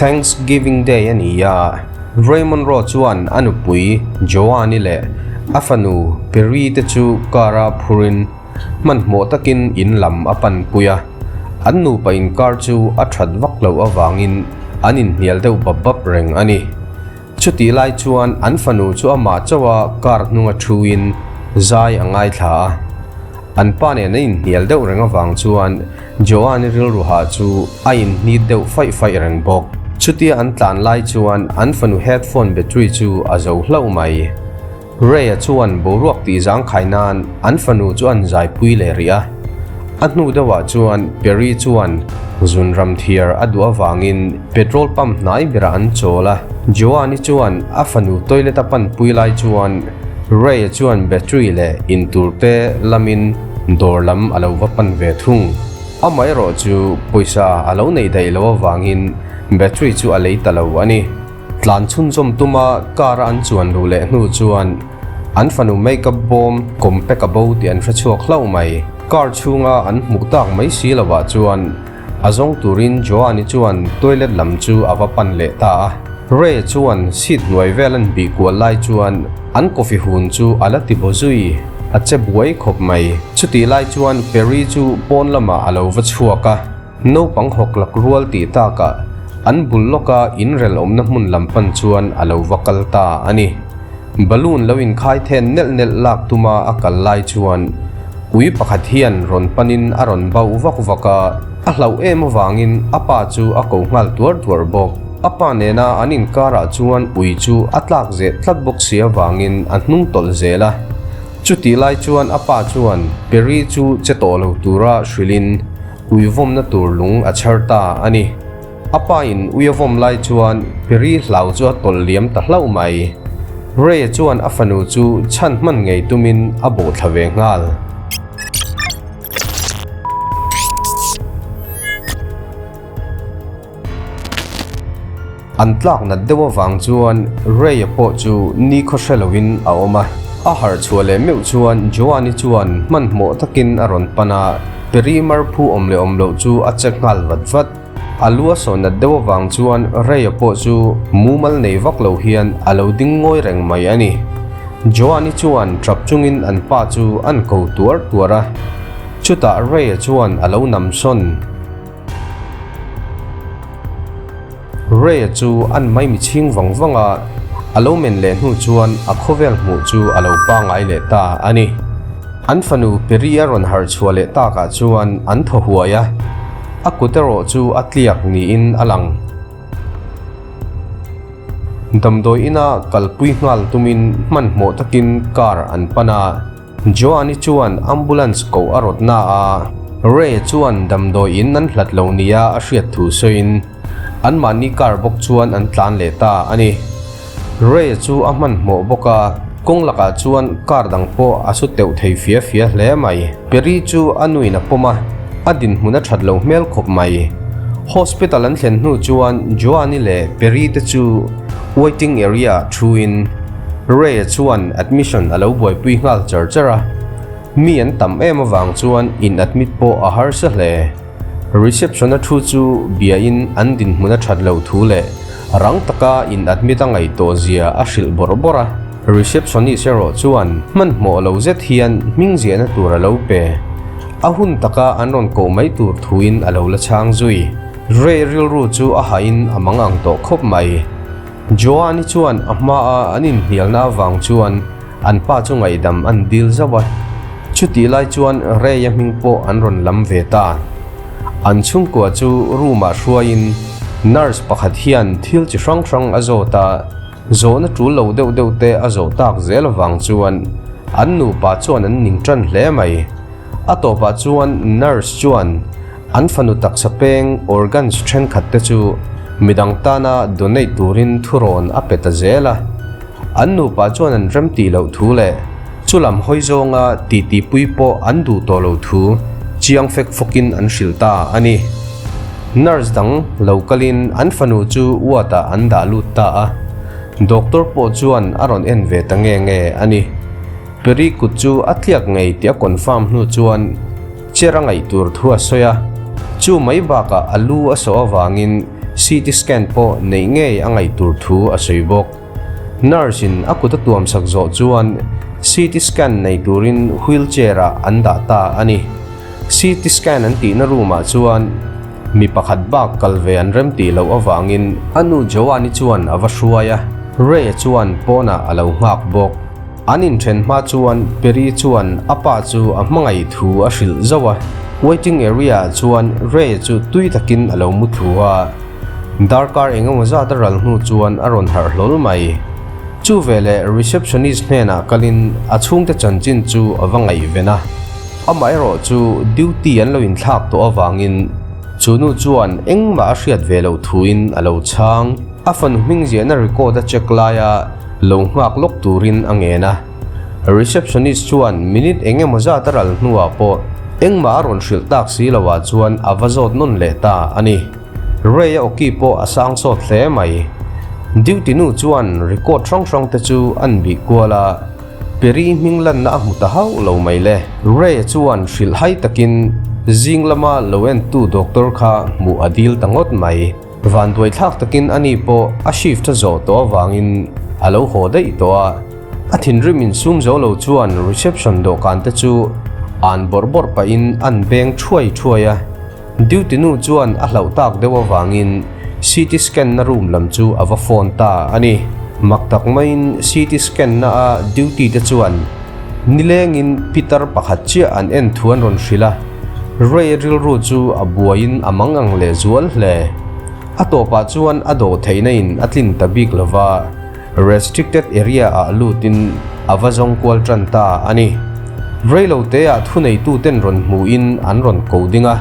Thanksgiving Day a ni a, Raymond Rowe chuan a nupui Joanne-i leh a fanu Perry te chu car-a phurin hmanhmawh takin in lam a panpui a. An nupa inkar chu a that vak loh avangin an inhnial deuh bap bap reng a ni. Chutih lai chuan an fanu chu amah chauha car hnunga thuin zai a ngaithla a. An pa nen a inhnial deuh reng avang chuan Joanne rilru hah chu a inhnit deuh faih faih reng bawk. Chutia an tlan lai chuan an fanu headphone battery chu a zo hlauh mai. Ray-a chuan boruak tih zangkhai nan an fanu chu an zaipui leh rih a. A hnu deuhah chuan Perry chuan zun ram thiar a duh avangin petrol pump hnai berah an chawl a. Joanne-i chuan a fanu toilet a panpui lai chuan Ray-a chuan battery leh intur te lamin dawr lam a lo va pan ve thung. Amaherawh chu pawisa a lo nei daih lo avangin battery chu a lei ta lo a ni. Tlan chhunzawm tuma car a an chuan luh leh hnu chuan an fanu makeup bawm kawm pek a bo tih an hre chhuak hlauh mai. Car chhunga an hmuh tak mai si lovah chuan a zawng turin Joanne-i chuan toilet lam chu a va pan leh ta a. Ray chuan seat hnuai vel an bih kual lai chuan an coffee hun chu a la ti baw zui. A che buai khawp mai. Chutih lai chuan Perry chu pawn lamah a lo va chhuak a. Naupang hawk lak rual tih takah an bul lawka inrel awmna hmun lam pan chuan a lo va kal ta a ni. Balloon lo inkhai then nelh nelh lak tuma a kal lai chuan ui pakhat hian rawn panin a rawn bauh vak vak a, a hlauh em avangin a pa chu a ko nghal tuar tuar bawk. A pa nena an inkarah chuan ui chu a tlak zeh tlat bawk si avangin a hnung tawlh zel a. Chutih lai chuan a pa chuan Perry chu che tawh lo tura hrilhin Ui vawmna tur lung a chhar ta a ni. A pa in ui a vawm lai chuan Perry hlau chu a tawlh liam ta hlauh mai. Ray-a chuan a fanu chu chhan hman ngei tumin a bawh thla ve nghal. An tlak nat deuh avang chuan Ray-a pawh chu ni khaw hre loin a awm a. A harh chhuah leh meuh chuan Joanne-i chuan hmanhmawh takin a rawn pan a, Perry marphu awm leh awm loh chu a check nghal vat vat. A lu a sawn nat deuh avang chuan Ray-a pawh chu mumal nei vak lo hian a lo ding ngawi reng mai a ni. Joanne-i chuan tap chungin an pa chu an ko tuar tuar a, chutah Ray-a chuan a lo nam sawn. Ray-a chu an maimi chhing vang vang a, a lo men leh hnu chuan a khawvel hmuh chu a lo pangngai leh ta a ni. An fanu Perry-a rawn harh chhuah leh takah chuan an thaw huai a, a kut erawh chu a tliak niin a lang. Damdawi ina kalpui nghal tumin hmanhmawh takin car an pan a. Joanne-i chuan ambulance koh a rawt na a, Ray chuan damdawi in an hlat lo nia a hriat thu sawiin anmahni car bawk chuan an tlan leh ta a ni. Ray chu a hmanhmawh bawk a, kawng lakah chuan car dang pawh a su teuh thei fia fia hle mai. Perry chu a nuin a pawm a, a dinhmun a that lo hmel khawp mai. Hospital an thlen hnu chuan Joanne-i leh Perry te chu waiting area-ah thuin, Ray-a chuan admission a lo buaipui nghal char char a, mi an tam em avang chuan in admit pawh a harsa hle. Reception-a thu chu biain an dinhmun a that loh thu leh rang taka in admit a ngaihtuah zia a hrilh bawrh bawrh a. Receptionist erawh chuan hmanhmawh lo zet hian hming ziahna tur a lo pe. A hun taka an rawn koh mai tur thuin a lo la chhang zui. Ray rilru chu a hahin a mang ang tawh khawp mai. Joanne-i chuan a hmaa an inhnialna avang chuan an pa chu ngaihdam an dil zauh a, chutih lai chuan Ray-a hming pawh an rawn lam ve ta. An chhungkua chu room-ah hruaiin nurse pakhat hian thil chi hrang hrang a zawt a, zawhna tul lo deuh deuh te a zawh tak zel avang chuan an nupa chuan an ning tan hle mai. A tawpah chuan nurse chuan An fanu taksa peng, organs, thenkhat te chu midang tana donate turin thurawn a pe ta zel a. An nupa chuan an rem tih loh thu leh chulam hawi zawnga titi pui pawh an duh tawh lo thu chiang fek fawkin an hrilh ta a ni. Nurse dang lo kalin an fanu chu ward ah an dah lut ta a, doctor pawh chuan a rawn en ve ta nge nge a ni. Perry kut chu a tliak ngei tih a confirm hnu chuan Chair a ngaih tur thu a sawi a, chu mai bakah a lu a sawh avangin CT scan pawh neih ngei a ngaih tur thu a sawi bawk. Nurse in a kut a tuam sak zawh chuan CT scan nei turin wheelchair ah an dah ta a ni. CT scan an tihna room ah chuan mi pakhat bak kal ve an rem tih loh avangin a nu Joanne-i chuan a va hruai a, Ray-a chuan pawnah a lo nghak bawk. An inthen hma chuan Perry chuan a pa chu a hmangaih thu a hrilh zauh a, waiting area ah chuan Ray-a chu tui takin a lo mu thlu a. Darkar eng emaw zat a ral hnu chuan a rawn harh hlawl mai. Chu veleh receptionist hnenah kalin a chhungte chanchin chu a va ngaihven a. Amaherawh chu duty an lo inthlak tawh avangin chu nu chuan engmah a hriat ve loh thuin a lo chhang. A fanu hming ziahna record a check laia lo nghak lawk turin a ngen a. Receptionist chuan minute eng emaw zat a ral hnuah pawh engmah a rawn hrilh tak si loah chuan a va zawt nawn leh ta a ni. Ray-a awki pawh a sang sawt hle mai. Duty nu chuan record hrang hrang te chu an bih kual a, Perry hming lanna a hmu ta hauh lo mai le. Ray-a chuan hrilh hai takin zing lama lo entu doctor kha hmuh a dil ta ngawt mai. Vanduai thlak takin ani pawh a shift a zawh tawh avangin a lo haw daih tawh a. A thinrim insum zo lo chuan reception dawhkan te chu an bawrh bawrh pahin an beng thuai thuai a. Duty nu chuan a hlauh tak deuh avangin CT scan na room lam chu a va phone ta a ni. Mak tak maiin CT scan na a duty te chuan nilengin pitar pakhat chiah an en thu an rawn hrilh a, Ray rilru chu a buaiin a mang ang leh zual hle. A tawpah chuan a dawh theihna in a tlin ta bik lova, restricted area ah lutin a va zawng kual tan ta a ni. Reiloteah thuneituten rawn hmuhin an rawn ko ding a,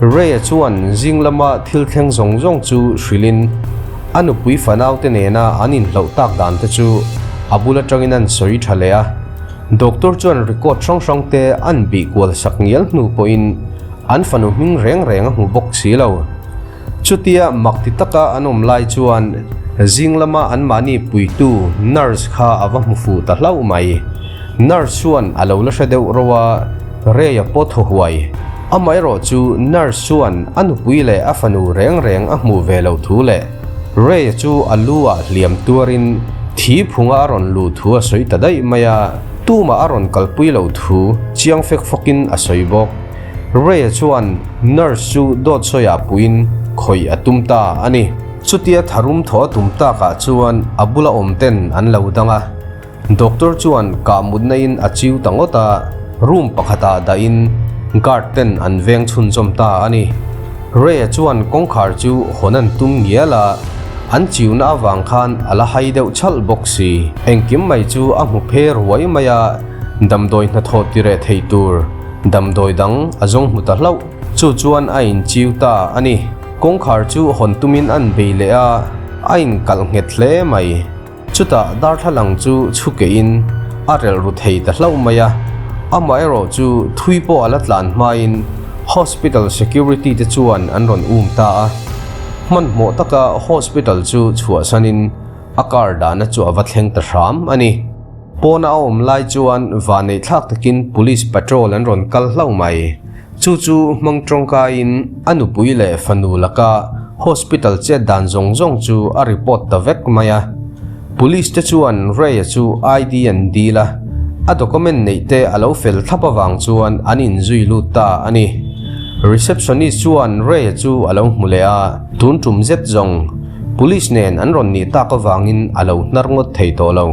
Ray-a chuan zing lama thil thleng zawng zawng chu hrilhin a nupui fanaute nena an inhloh tak dan te chu a bul atangin an sawi tha leh a. Doctor chuan record hrang hrang te an bih kual sak ngial hnu pawhin an fanu hming reng reng a hmu bawk si lo. Chutia mak ti taka an awm lai chuan zing lama anmahni puitu nurse kha a va hmu fuh ta hlauh mai. Nurse chuan a lo la hre deuh ro a, Ray a pawt haw huai. Amaherawh chu nurse chuan a nupui leh a fanu reng reng a hmuh ve loh thu leh Ray-a chu a lu ah hliam tuarin thi phunga a rawn luh thu a sawi ta daih mai a, tumah a rawn kalpui loh thu chiang fek fawkin a sawi bawk. Ray-a chuan nurse chu dawt sawiah puiin khawih a tum ta a ni. Chutia tharum thaw a tum takah chuan a bula awm ten an lo dang a, doctor chuan kah mutna in a chiu ta ngawt a, room pakhatah dahin guard ten an veng chhunzawm ta a ni. Ray-a chuan kawngkhar chu hawn an tum ngial a, an chiuna avang khan a la hai deuh chhalh bawk si. Engkim mai chu a hmu phe ruai mai a, damdawi hnathawh tireh thei tur Damdawi dang a zawng hmu ta hlauh. Chu chuan a inchiu ta a ni. Kawngkhar chu hawn tumin an bei leh a, a inkalh nghet hle mai. Chutah darthlalang chu chhu keihin a relh ru thei ta hlauh mai a. Amaherawh chu thui pawh a la tlan hmain hospital security te chuan an rawn um ta a. Hmanhmawh taka hospital chu chhuahsanin a car dahna chu a va thleng ta hram a ni. Pawna a awm lai chuan vanneih thlak takin police patrol an rawn kal hlauh mai. Chu chu hmang tawngkaiin a nupui leh fanu laka hospital chet dan zawng zawng chu a report ta vek mai a. Police te chuan Ray-a chu ID an dil a, a document neih te a lo fel thlap avang chuan an inzui lut ta a ni. Receptionist chuan Ray-a chu a lo hmu leh a, tun tum zet zawng police nen an rawn nih tak avangin a lo hnar ngawt thei tawh lo.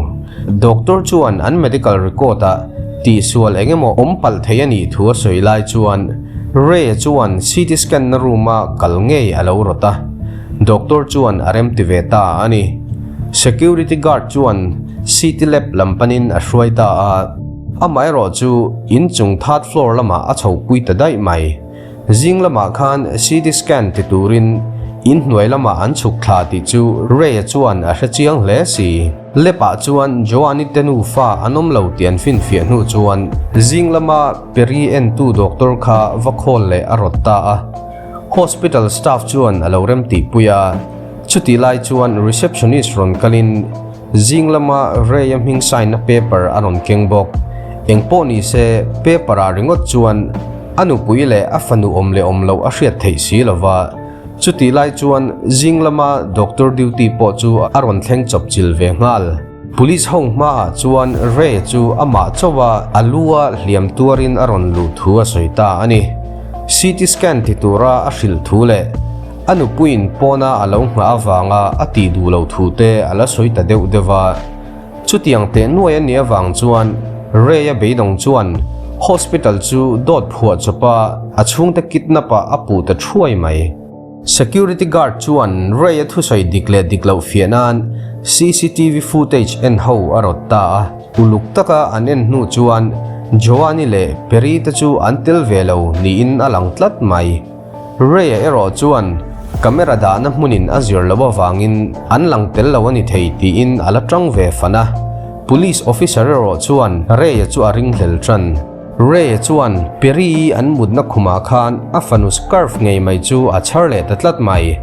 Doctor chuan an medical record ah tihsual eng emaw awm palh thei a nih thu a sawi lai chuan Ray-a chuan CT scan na room a kal ngei a lo rawt a, doctor chuan a remti ve ta a ni. Security guard chuan CT lab lam panin a hruai ta a, amaherawh chu inchung third floor lamah a chhopui ta daih mai. Zing lamah khan CT scan ti turin in hnuai lamah an chhuk thla tih chu Ray-a chuan a hre chiang hle si. Lep-ah chuan Joan-i te nufa an awm lo tih an finfiah hnu chuan zing lama Perry entu doctor kha va call leh a rawt ta a. Hospital staff chuan a lo rem tihpui a, chutih lai chuan receptionist rawn kalin Zing lama Ray-a hming sign-na paper a rawn keng bawk. Eng pawh ni se, paper-ah ringawt chuan a nupui leh a fanu awm leh awm loh a hriat theih si lo va. Chutih lai chuan zing lama doctor duty pawh chu a rawn thleng chawp chil ve nghal. Police ho hmaah chuan Ray chu amah chauh a a lu a hliam tuarin a rawn luh thu a sawi ta a ni. CT scan ti tura a hrilh thu leh a nupuiin pawna a lo nghah avanga a tih duh loh thu te a la sawi ta deuh deuh a. Chutiang teh nuai a nih avang chuan Ray-a beidawng chuan hospital chu dawt phuah chawpa a chhungte kidnap ah a puh ta thuai mai. Security guard chuan Ray-a thusawi dik leh dik loh fiah nan cctv footage en ho a rawt ta a. Uluk taka an en hnu chuan Joan-i leh Perry te chu an tel ve lo niin a lang tlat mai. Ray-a erawh chuan camera dahna hmunin a zir loh avangin an lang tel lo a ni thei tiin a la tang ve fan a. Police officer erawh chuan Ray-a chu a ringhlel tan. Ray-a chuan Perry-i an mutna khumah khan a fanu scarf ngei mai chu a chhar leh ta tlat mai.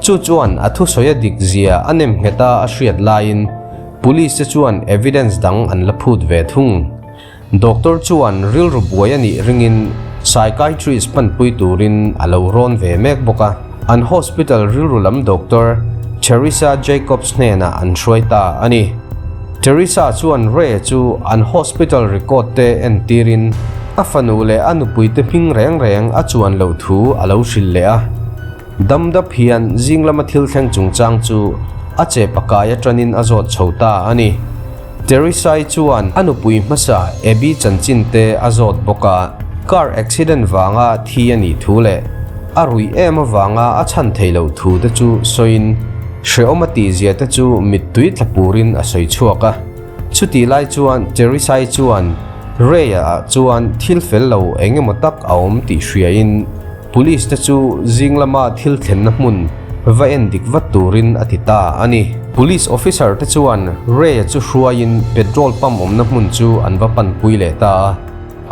Chu chuan a thusawi a dik zia a nem nghet a a hriat laiin police te chuan evidence dang an la phut ve thung. Doctor chuan rilru buai a nih ringin psychiatrist panpui turin a lo rawn ve mek bawk a. An hospital rilru lam doctor Teresa Jacobs hnenah an hruai ta a ni. Teresa chuan Ray chu an hospital record te entirin a fanu leh a nupuite hming reng reng a chuan loh thu a lo hrilh leh a. Damdap hian zing lama thil thleng chungchang chu a che pakai atangin a zawt chho ta a ni. Teresai chuan a nupui hmasa Abby chanchin te a zawt bawk a, car accident vanga thi a nih thu leh a ruih em avanga a chhan theih loh thu te chu sawiin hrehawm a tihzia te chu mittui tla purin a sawi chhuak a. Chutih lai chuan Teresai chuan Ray-a chuan thil fel lo eng emaw tak a awm tih hriain, Police te chu zing lama thil thlenna hmun va en dik vat turin a ti ta a ni. Police officer te chuan Ray-a chu hruaiin petrol pump awmna hmun chu an va panpui leh ta a,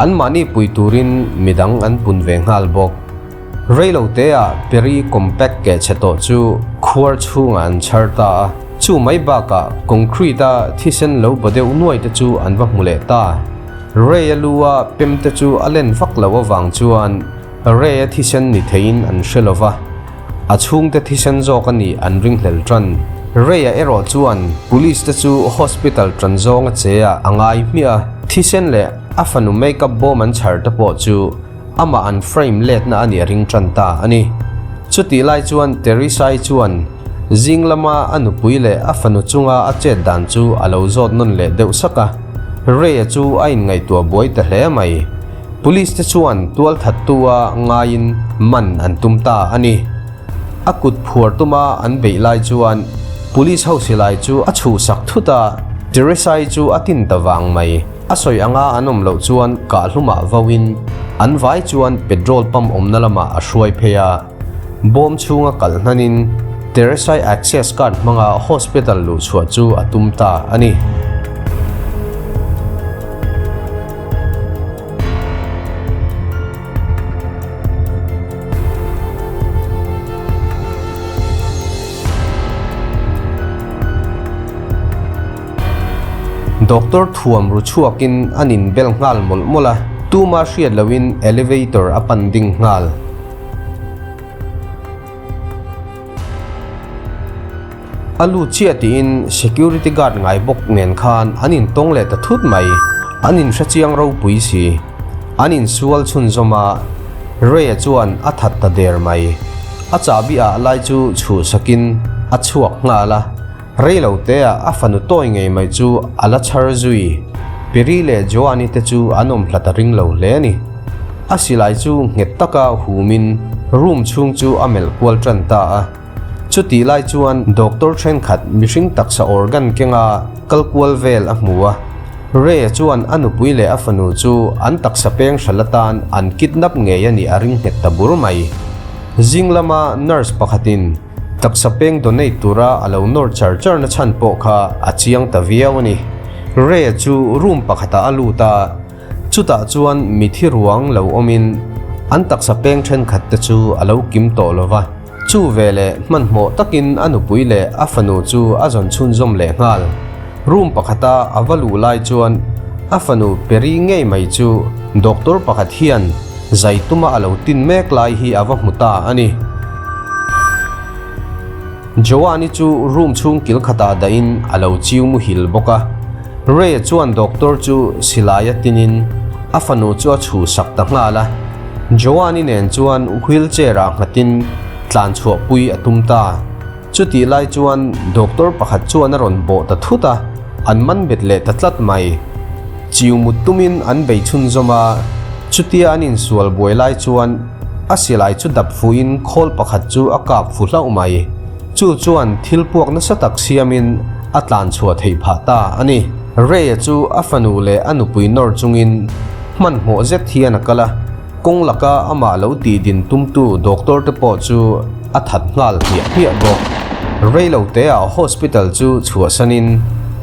anmahni pui turin midang an pun ve nghal bawk. Reilo teah Perry compact keh chhe tawh chu khuar chhungah an chhar ta a, chu mai bakah concrete-a thisen lo baw deuh nuai te chu an va hmu leh ta. Ray-a lu-a pem te chu a len vak loh avang chuan Ray-a thisen ni theiin an hre lo va, a chhungte thisen zawk a nih an ringhlel tan. Ray-a erawh chuan police te chu hospital tan zawng a che ah a ngai hmiah a, thisen leh a fanu makeup bawm an chhar te pawh chu amah an frame letna a nih a ring tan ta a ni. Chutih lai chuan Teresa-i chuan zing lama a nupui leh a fanu chunga a chet dan chu a lo zawt nawn leh deuh sak a, Ray-a chu a inngaihtuah buai ta hle mai. Police te chuan tualthattu a ngaiin man an tum ta a ni. A kut phuar tuma an beih lai chuan Police ho silai chu a chhuhsak thut a, Teresai chu a tin ta vang mai. A sawi anga an awm loh chuan kahhlumah vauin an vai chuan petrol pump awmna lamah a hruai phei a. Bawm chhunga kalh hnanin Teresai access card hmanga hospital luhchhuah chu a tum ta a ni. Doctor thuam ru chhuakin an inbel nghal mawlh mawlh a, tuma hriat lohin elevator a pan ding nghal. A lut chiah tiin security guard ngai bawk nen khan an intawng leh ta thut mai. An inhre chiang ropui si. An insual chhunzawm a, Ray-a chuan a that ta der mai. A chahbi ah lai chu chhuhsakin a chhuak nghal a, rei lo te ah a fanu tawi ngei mai chu a la chhar zui. Piri leh Joan-i te chu an awm hlat a ring lo hle a ni. A silai chu nghet taka humin room chhung chu a melh kual tan ta a. Chutih lai chuan doctor thenkhat mihring taksa organ kenga kal kual vel a hmu a. Ray-a chuan a nupui leh a fanu chu an taksa peng hral atan an kidnap ngei a nih a ring nghet ta bur mai. Zing lama nurse pakhatin taksa peng donate tura a lo nawr char char na chhan pawh kha a chiang ta viau a ni. Ray-a chu room pakhatah a lut a. Chutah chuan mithi ruang lo awmin an taksa peng thenkhat te chu a lo kim tawh lo va. Chu veleh hmanhmawh takin a nupui leh a fanu chu a zawn chhunzawm leh nghal. Room pakhata a va luh lai chuan a fanu Peri ngei mai chu doctor pakhat hian zai tuma a lo tin mek lai hi a va hmu ta a ni. Joan-i chu room chhung kil khatah dahin a lo chiu muhil bawk a. Ray-a chuan doctor chu silai a tinin a fanu chu a chhuhsak ta nghal a. Joan-i nen chuan wheelchair-ah nghatin tlan chhuahpui a tum ta. Chutih lai chuan doctor pakhat chuan a rawn bawh ta thut a, an man bet leh ta tlat mai. Chiu mut tumin an bei chhunzawm a, chutia an insual buai lai chuan a silai chu dap fuhin khawl pakhat chu a kap fu hlauh mai. Chu chuan thil puak nasa tak siamin a tlan chhuah theih phah ta a ni. Ray-a chu a fanu leh a nupui nawr chungin hmanhmawh zet hian a kal a. Kawng laka amah lo tih din tumtu doctor te pawh chu a that nghal hmiah hmiah bawk. Reilo teah hospital chu chhuahsanin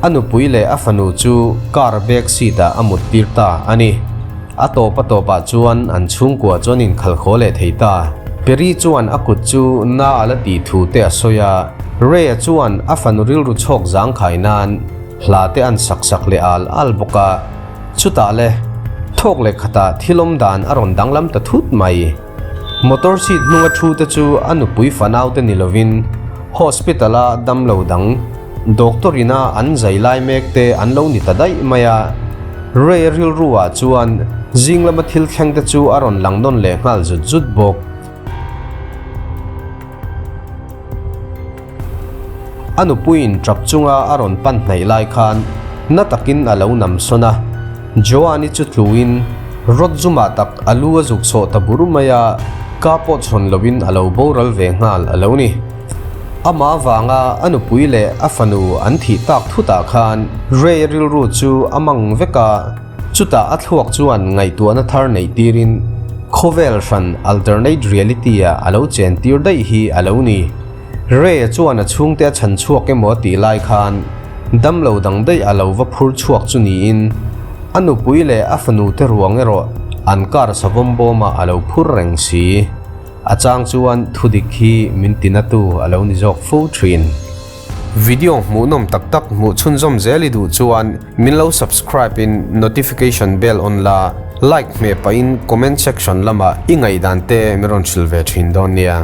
a nupui leh a fanu chu car back seat ah a mut tir ta a ni. A tawp a tawpah chuan an chhungkua chu an inkhalkhaw leh thei ta. Perry chuan a kut chu na a la tih thu te a sawi a, Ray-a chuan a fanu rilru chhawk zangkhai nan hla te an sak sak leh al al bawk a. Chutah le, thawk leh khatah thil awm dan a rawn danglam ta thut mai. Motor seat hnunga thu te chu a nupui fanau te ni lovin hospital-a damlo dang doctor ina an zai lai mek te an lo ni ta daih mai a. Ray rilru ah chuan zing lama thil thleng te chu a rawn lang nawn leh nghal zut zut bawk. A nupuiin tap chunga a rawn pan hnaih lai khan na takin a lo nam sawn a, Joan-i chu tluin rod zumah tak a lu a zuk sawh ta bur mai a, ka pawh chhawn loin a lo boral ve nghal a lo ni. Amah avanga a nupui leh a fanu an thih tak thutah khan Ray rilru chu a mang vek a, Chutah a thluak chuan ngaihtuahna thar neih tirin khawvel hran alternate reality-ah a lo chen tir daih hi a lo ni. Ray-a chuan a chhungte a chhan chhuak emaw a tih lai khan damlo dang daih a lo va phur chhuak chu niin a nupui leh a fanute ruang erawh an car savawm bawmah a lo phur reng si. A chang chuan thudik hi min tinatu a lo ni zawk fo thin. Video hmuhnawm tak tak hmuh chhunzawm zel i duh chuan min lo subscribe in notification bell on la, like hmeh pahin comment section lamah i ngaihdan te min rawn hrilh ve thin dawn nia.